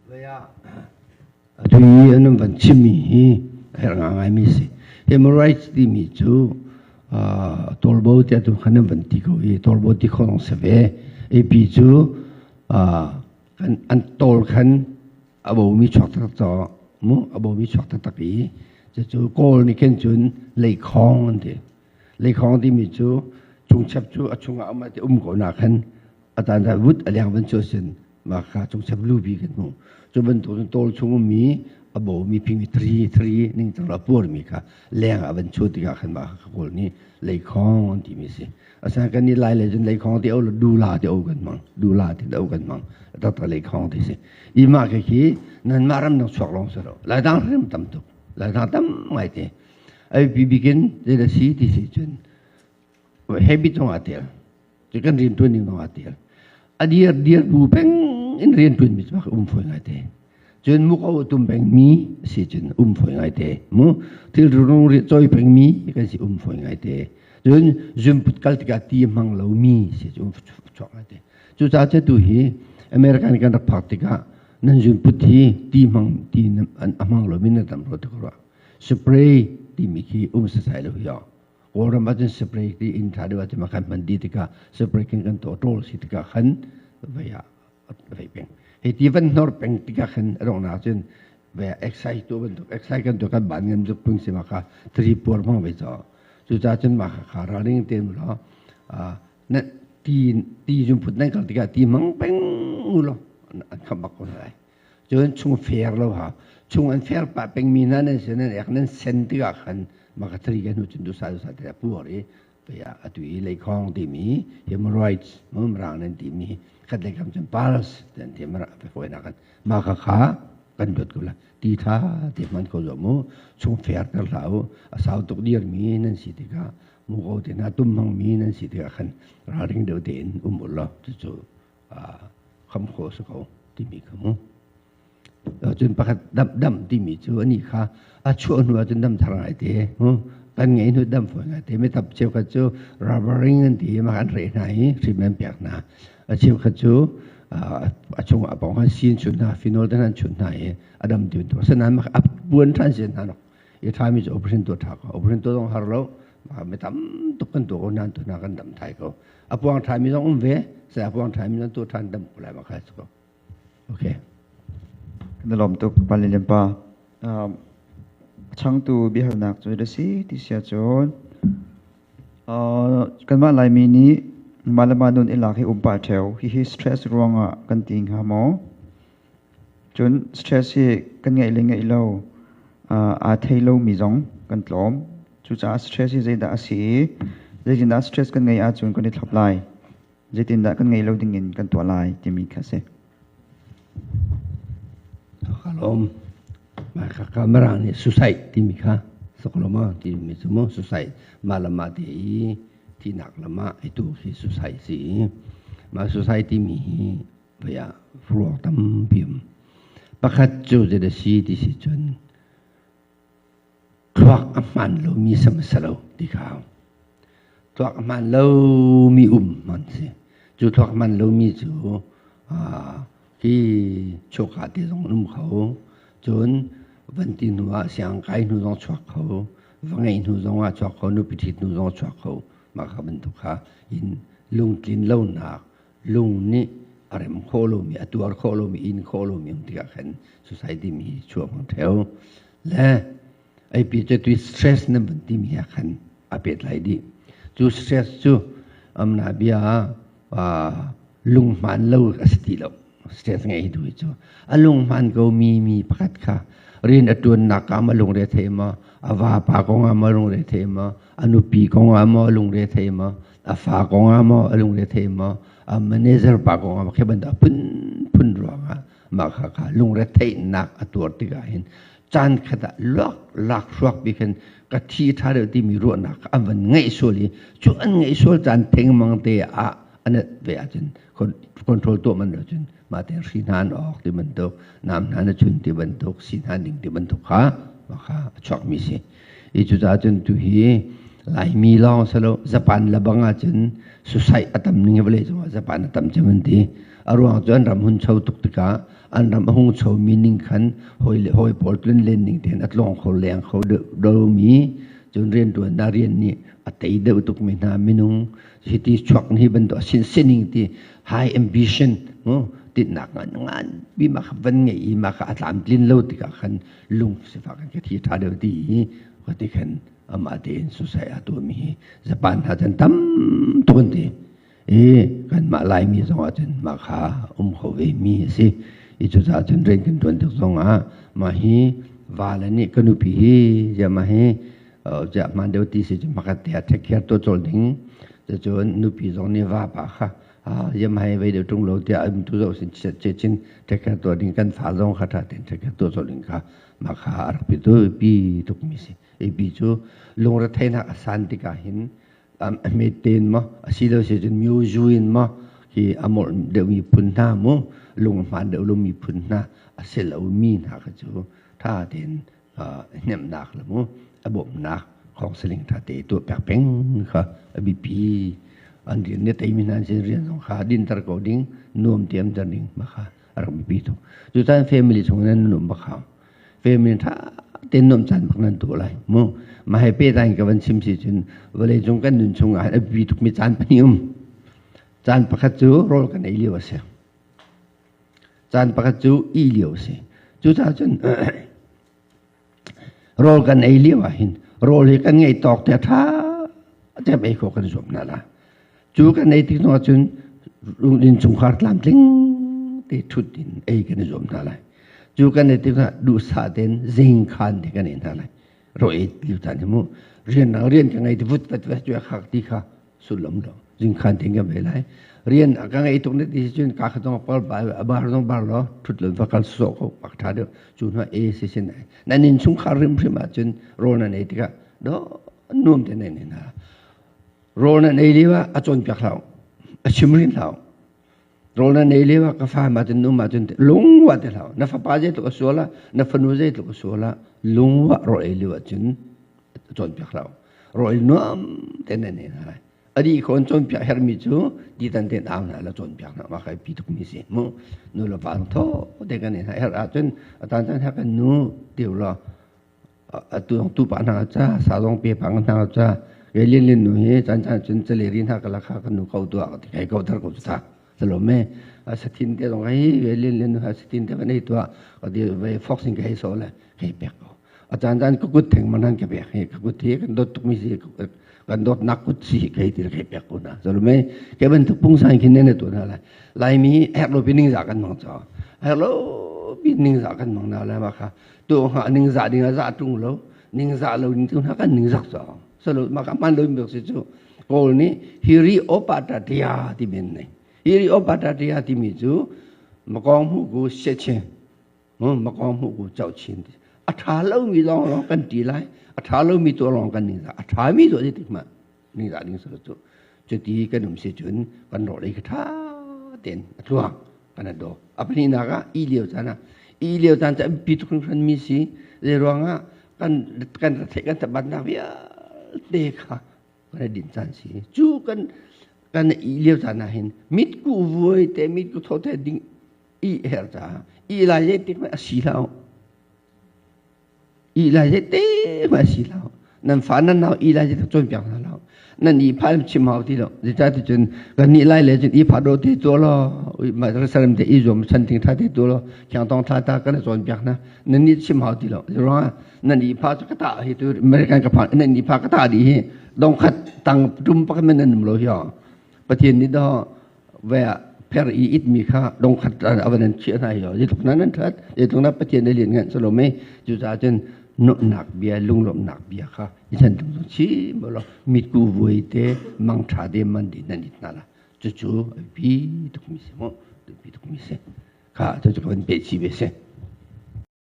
Atu i an van chimmi hi a herh ngaingaimi a si. Hemorrhoids timi cu tawlbo tiah tu khan an van ti ko i tawlbo ti kho zong si ve. AP cu an tawl khan a bomi chuak taktak caw mu a bomi chuak taktak i cucu Kawl nih khin cun leikhawng an ti. Leikhawng timi cu chungchep cu a chungah um ti um ko na khan a caan caan vut a leng van cu sin mah kha chungchep lubi kan hmuh. Cu bantuk cun tawl chung ummi a bomi phingmi thri thri ningcang lo puarmi kha leng ah van chuah tikah khan mah kha Kawl nih leikhawng an timi si. Asinain kan nih Lai lei cun leikhawng ti o dula ti o kan hmang. Dula ti o kan hmang. Taktak leikhawng ti si. I mah khi khi nanmah ram dang chuak lawng si lo. Laitlang hrim tam tuk. Laitlang tam ngai te. Ai pi bikin zei si ti si cun habit zong aa tel. Cu kan rian tuan ning zong aa tel. A dir dir bu peng in rian tuan mi cu um fawi ngai te. Cun muko tum peng mi si cun um fawi ngai te. Mu thil rung ri choi peng mi kan si um fawi ngai te. Cun zumput kal tikah ti hmang lo mi si cu um chuak ngai te. Cucaah cu tu hi American kan rak phak tikah nan zunput hi ti hmang ti a hmang lo mi nan tam ro ti ko rua. Spray timi khi um sasai lo hi Kawlram ahcun spray ti inn ṭha deuh ahcun khan hman dih tikah spray khin kan tuah ṭawl si tikah khan vei ah vei peng. Hei ti van hnor peng tikah khan a donghnak cun ve exercise tuah bantuk exercise kan tuah kan ban ngam zuk pung si ma kha thri puar hmang ve caw. Cucaah cun mah kha ralring te mu law na ti ti zunput nan kal tikah ti hmang peng u law an khamh bak ko lai. Cun chung fer lo ha chung an fer pah pengmi hna nan si nan ek nan sen tikah khan maka thari kan hnu cun dusa dusa te puar i pei ah atu i leikhong timi hemorrhoids mirang nan timi khat lei kam cun pulse an ti fawinak kan mah kha kha kan luat ko la ti tha te hman ko zo mu chung fer ter hlah u a sau tuk dir mi nan si tikah mu ko te na tum hmang mi nan si tikah khan ralring deuh tein um u law cucu kham khawh si ko timi kha mu cun pakhat dam dam timi cu ani kha a chuah hnu ahcun dam thar ngai te kan ngei hnu dam fawi ngai te mi tam cheukhat cu rubbering an ti ma kan reh hna i hrim an pek hna a cheukhat cu a chung a pong han sin chun hna phenol te han chun hna i a dam ti tu asinain a puan than sin hna nok i tha mi cu operation tuah tha ko operation tuah zong har lo mi tam tuk kan tuah ko nan tu hna kan dam thai ko a puang ṭhami zong um ve sai a puang ṭhami zong tu ṭhan dam ko lai ma kha ko okay Kan lawm tuk Palin pa. Changtu biahalnak cu da si ti sia cun kanmah Laimi nih mah le mah nun i lak hi um pah ṭheo. Hihi stress ruangah kan ti hnga maw? Cun stress hi kan ngeih le ngeih lo aa thei lomi zong kan tlawm. Cucaah stress hi zeidah a si i zeitindah stress kan ngeih ahcun kan i thlop lai? Zeitindah kan ngeih lo dingin kan tuah lai timi kha a si. Ka lawm. Mah kha Mirang nih suicide timi kha saklawm timi cu mu suicide mah le mah te i thihnak lam ah i tu khi suicide si i mah suicide timi hi vei ah ruak tampi um. Pakhat cu zeidah si ti si cun thluak a hmaan lomi sam a si lo ti kha thluak a hmaan lomi um hman si. Cu thluak hmaan lomi cu hi chuakka te zong an um kho. Cun van ti hnu ah siang kai hnu zong chuak kho, va ngeih hnu zong ah chuak kho, nupi ṭhit hnu zong chuak kho. Mah kha bantuk kha in lungtlin lonak lung nih a rem khawh lomi, a tuar khawh lomi, in khawh lomi um tikah khan society mi chuak hmang theo. Le eipi cu tu stress na vun timi ah khan a pet lai dih. Cu stress cu amna bia lung hmaan lo a si ti lo. Stress ngei tu cu a lung hmaan ko mi mi pakhat kha rian a tuannak ah ma lungre thei ma, a vapa kong ah ma lungre thei ma, a nupi kong ah maw lungre thei ma, a fa kong ah maw a lungre thei maw a manager pa kong ah maw khi bantuk phunphun ruangah mah kha kha lungre theihnak a tuar tikah hin caan khat ah luak lak hruak bi khin ka thi ṭha deuh timi ruahnak an van ngeih sual i cu an ngeih sual caan thengmang te ah an ve ahcun control tuah man lo cun mah te hri hna an awk ti bantuk nam hna na chun ti bantuk si hna ding ti bantuk kha mah kha a chuakmi si I cucaah cun tuhi Laimi lawng si lo Japan le bang ahcun suicide a tam ning hi vawlei cungah Japan a tam cem an ti. A ruang cu an ram huncho tuk tikah An ram a hung chomi ning khan hawi le hawi pawl tlun len ning tein a tlawng kho leng kho deuh mi cun rianṭuannak rian nih a tei deuh tukmi hna minung hiti chuak hi bantuk a sin sining ti high ambition tinhnak ngan ngan bi ma kha van ngei i ma kha a tlamtlin lo tikah khan lung sifak in ka thi ṭha deuh ti i ti khan amah tein suicide a tuahmi hi Japan hna cun tam tuk an ti i kanmah Laimi zong ah cun mah kha um kho ve mi a si i cucaah cun rian kan ṭuan tik zong ah mah hi va le nih ka nupi hi ziah mah hi ziah hmaan deuh ti si cu hmakhat te ah take care tuah colh ding cucun nupi zong nih vapa kha ziah mah hi vei deuh ṭung lo tiah um tu zoh sin che chin take care tuah ding kan fa zong kha ṭha tein take care tuah colh ding kha mah kha a rak pi tukmi si. Pi cu lungretheihnak a san tikah hin a hmet tein maw asilo si cun myozu in maw hi a molh deuhmi phun hna mu lung a hmaan deuh lomi phun hna a si lomi hna kha cu ṭha tein hnemhnak le mu a bawmhnak counseling ṭha te tuah piak peng kha a biapi. An rian ne teimi hna sin rian zong kha dinter ko ding, nuam tiamter ding mah kha a rak biapi tuk. Cutan family chung in nan um bak hau. Family ṭha tein nuam caan bak nan tuah lai mu. Mah he pehtlai in ka van chim si cun vawlei cung kan nun chung ah a biapi tukmi caan pahnih um. Caan pakhat cu rawl kan ei lio a si. Caan pakhat cu ih lio a si. Cucaah cun rawl kan ei lio ah hin rawl hi kan ngeih tawk te ṭha tein ei khawh kan zuam hna la. Cu kan ei tik hnu cun innchungkhar tlamtling te ṭhut in ei kan i zuam hna lai. Cu kan ei tik hnu duhsah tein zingkhan te kan ei hna lai. Ro ei lio caan hi mu rian nang rian ka ngei ti vut vat vat cu khak ti kha sullam lo. Zingkhan te kan ei lai. Rian ka ngei tuk ne ti cun ka kha zong pal bai bar zong bar lo ṭhut lo va kal sawh ko pak ṭha deuh. Cu hnu e si sin nan innchungkhar hrimhrim ahcun rawl nan ei tikah do nuam te nan ei hna. Rawl nan ei lio ah a cawnpiak hlah u. A chim rin hlah u. Rawl nan ei lio ah ka fa ma cun nu ma cun lungwa te hlah u. Na fapa zeitluk a sual ah, na fanu zeitluk a sual ah, lungwa rawl ei lio ah cun cawnpiak hlah u. Rawl ei nuam te nan ei hna lai. A dih khawn cawnpiak herhmi cu titan ten au hna la cawnpiak hna ma kai pi tuk mi si mu. Nu le pa tho te kan ei hna herh ahcun a tan chan her kan nu tiu law atu tu pa hna ca sa zong pe pang hna ca ke lin lin nu hi chan chan cun chale ri hna ka lakha kan nu ko tu ka ti kai ko thar ko ta salo me satin te zong hi ke lin lin nu satin te van ei tua ka di ve fox in ka hei so le hei pek ko a chan chan ka kut theng man han ka pek hi ka kut hi kan dot tuk mi si kan dot nak kut si kai ti kai pek ko na salo me ke ban tuk pung san khin ne tu na lai laimi herh lo pi ning za kan mang cho herh lo pi ning za kan mang na la ma kha tu ha ningzah ding ah zah ṭung lo ningzah lo ding tu hna kan ningzak cu salo maka man lo bik si cu Kawl nih hiri opata tia ti men nei hiri opata tia timi cu makong hu ku se che makong hu ku chau chin ti a ṭha lo mi lawng lawng kan ti lai a ṭha lo mi tu lawng kan ningzah a ṭha mi tu ti ma ningzah ding salo cu cuti kan um si cun kan rawh lei kha ṭha tein a tluang kan a daw. A pahnihnak ah i lio caan ah i lio caan cu a biapi tuk hringhran mi si. Zei ruangah kan kan theih kan tabatnak vialte kha kan i dinh caan si. Cu kan kan i lio caan ah hin mitku vuai te mitku tho te ding i her caah i lai zei tik a si lo. I lai zei te hmanh a si lo. Nan fa nan nau i lai zei tak cawnpiak hna lo. Nan i pha chim hau ti lo. Zeicah ti cun kan nih lai le cun i pha do te tu law saram te i zuam chan ting tha te tu law khiang tong tha ta kan cawnpiak hna. Nan nih chim hau ti lo. Ruangah nan i pha cu ka ta hi tu American ka pha nan i pha ka ta di hi dong khat tang tum pak men nan um lo hi. Pathian nih do ve pher i itmi kha dongkhat a van an chiah hna hi zeitluk na nan ṭhat zeitluk na Pathian na lian ngan salome cucaah cun nuamhnak bia lunglawmhnak bia kha i chan tung zong chim law mitku vuai te mangṭha te man di nan it hna la cucu a biapi tukmi si mu biapi tukmi si kha cucu ka van peh chih ve si.